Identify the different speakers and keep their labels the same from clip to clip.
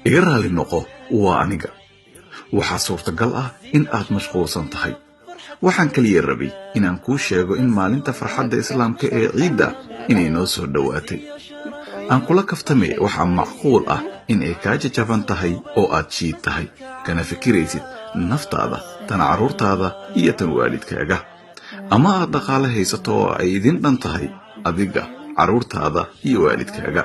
Speaker 1: Iga raalli noqo, waa aniga. Waxaa suurtagal ah in aad mashquulsan tahay. Waxaan kaliya rabay inaan kuu sheego in maalinta farxadda Islaamka ee ciidda inay noo soo dhowaatay. Aan kula kaftame, waxaa macquul ah in ay kaa jajaban tahay oo aad shiid tahay, kana fikiraysid naftaada, tan carruurtaada iyo tan waalidkaaga, ama aad dhaqaale haysato oo ay idin dhan tahay adiga, carruurtaada iyo waalidkaaga.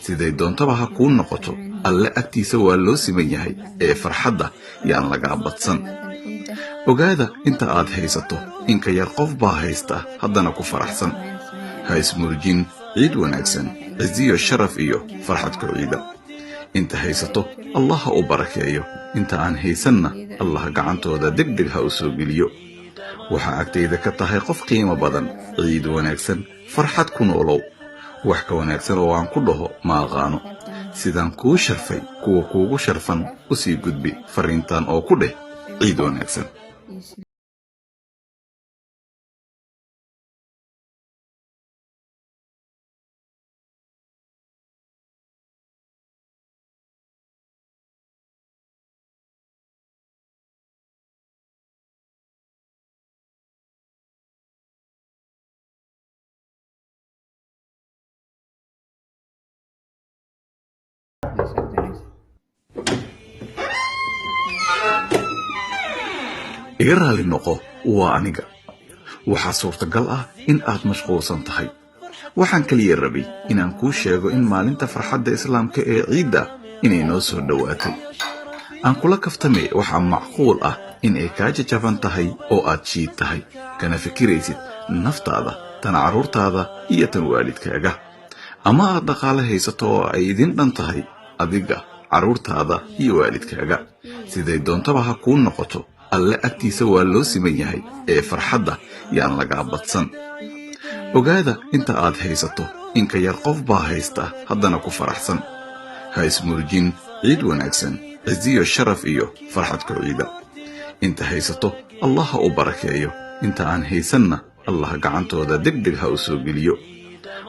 Speaker 1: Siday doontaba ha kuu noqoto, Alle agtiisa waa loo siman yahay ee farxadda yaan lagaa badsan. Ogaada, inta aad haysato inka yar qof baa haysta haddana ku faraxsan. Ha ismurjin. Ciid wanaagsan, ciziyo sharaf iyo farxad ku ciida. Inta haysato Allah ha u barakeeyo, inta aan haysanna Allah gacantooda deg deg ha u soo geliyo. Waxaa agtayda ka tahay qof qiimo badan. Ciid wanaagsan, farxad ku noolow. Wax ka wanaagsan oo aan ku dhaho ma aqaano. Sidaan kuu sharfay kuwa kuugu sharfan u sii gudbi farriintan oo ku dheh ciid wanaagsan. Iga raalli noqo, waa aniga. Waxaa suurtagal ah in aad mashquulsan tahay. Waxaan kaliya rabay inaan kuu sheego in maalinta farxadda Islaamka ee ciidda inay noo soo dhowaatay. Aan kula kaftame, waxaa macquul ah in ay kaa jajaban tahay oo aad shiid tahay, kana fikiraysid naftaada, tan carruurtaada iyo tan waalidkaaga, ama aad dhaqaale haysato oo ay idin dhan tahay adiga, carruurtaada iyo waalidkaaga. Siday doontaba ha kuu noqoto, Alle agtiisa waa loo siman yahay ee farxadda yaan lagaa badsan. Ogaada, inta aad haysato inka yar qof baa haysta haddana ku faraxsan. Ha ismurjin. Ciid wanaagsan, ciziyo sharaf iyo farxad ku ciida. Inta haysato Allah ha u barakeeyo, inta aan haysanna Allah gacantooda deg deg ha u soo geliyo.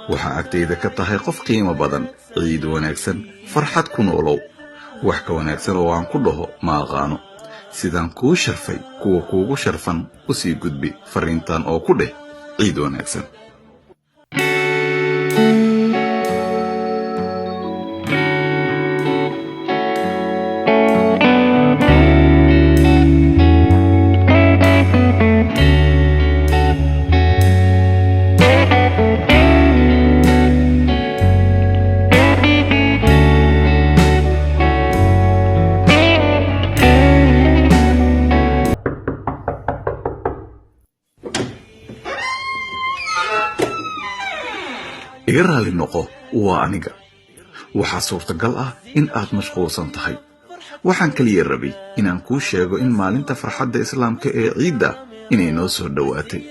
Speaker 1: Waxaa agtayda ka tahay qof qiimo badan. Ciid wanaagsan, farxad ku noolow. Wax ka wanaagsan oo aan ku dhaho ma aqaano. Sidaan kuu sharfay kuwa kuugu sharfan u sii gudbi farriintan oo ku dheh ciid wanaagsan. Iga raalli noqo, waa aniga. Waxaa suurtagal ah in aad mashquulsan tahay. Waxaan kaliya rabay inaan kuu sheego in maalinta farxadda Islaamka ee ciidda inay noo soo dhowaatay.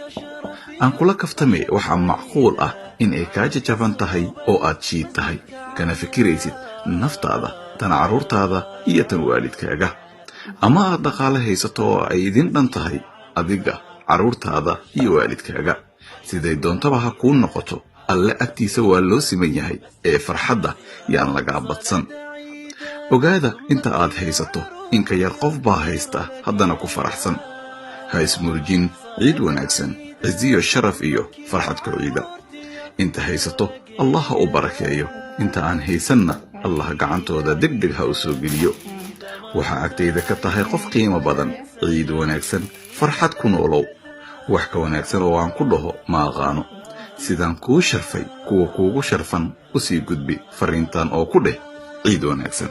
Speaker 1: Aan kula kaftame, waxaa macquul ah in ay kaa jajaban tahay oo aad shiid tahay, kana fikiraysid naftaada, tan carruurtaada iyo tan waalidkaaga, ama aad dhaqaale haysato oo ay idin dhan tahay adiga, carruurtaada iyo waalidkaaga. Siday doontaba ha kuu noqoto, Alle agtiisa waa loo siman yahay ee farxadda yaan lagaa badsan. Ogaada, inta aad haysato inka yar qof baa haysta haddana ku faraxsan. Ha ismurjin. Ciid wanaagsan, ciziyo sharaf iyo farxad ku ciida. Inta haysato Allah ha u barakeeyo, inta aan haysanna Allah gacantooda deg deg ha u soo geliyo. Waxaa agtayda ka tahay qof qiimo badan. Ciid wanaagsan, farxad ku noolow. Wax ka wanaagsan oo aan ku dhaho ma aqaano. Sidaan kuu sharfay kuwa kuugu sharfan u sii gudbi farriintan oo ku dheh ciid wanaagsan.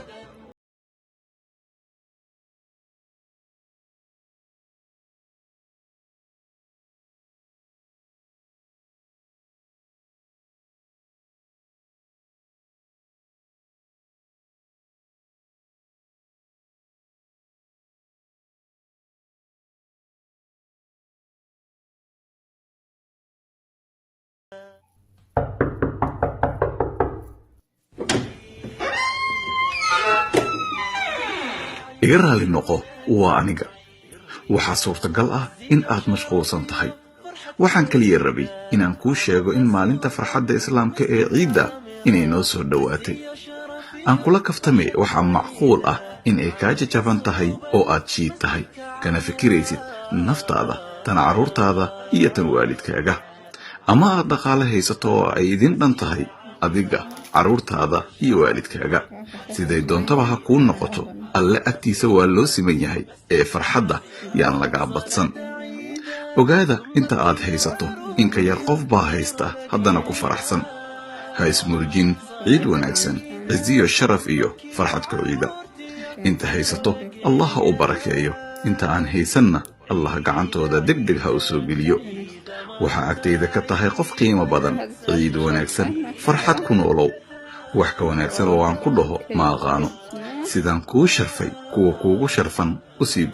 Speaker 1: Iga raalli noqo, waa aniga. Waxaa suurtagal ah in aad mashquulsan tahay. Waxaan kaliya rabay inaan kuu sheego in maalinta farxadda Islaamka ee ciidda inay noo soo dhowaatay. Aan kula kaftame, waxaa macquul ah in ay kaa jajaban tahay oo aad shiid tahay, kana fikiraysid naftaada, tan carruurtaada iyo tan waalidkaaga, ama aad dhaqaale haysato oo ay idin dhan tahay adiga, carruurtaada iyo waalidkaaga. Siday doontaba ha kuu noqoto, Alle agtiisa waa loo siman yahay ee farxadda yaan lagaa badsan. Ogaada, inta aad haysato inka yar qof baa haysta, haddana ku faraxsan. Ha ismurjin. Ciid wanaagsan, ciziyo sharaf iyo farxad ku ciida. Inta haysato Allah ha u barakeeyo, inta aan haysanna Allah gacantooda deg deg ha u soo geliyo. Waxaa agtayda ka tahay qof qiimo badan. Ciid wanaagsan, farxad ku noolow. Wax ka wanaagsan oo aan ku dhaho ma aqaano. Sidaan kuu sharfay kuwa kuugu sharfan u sii.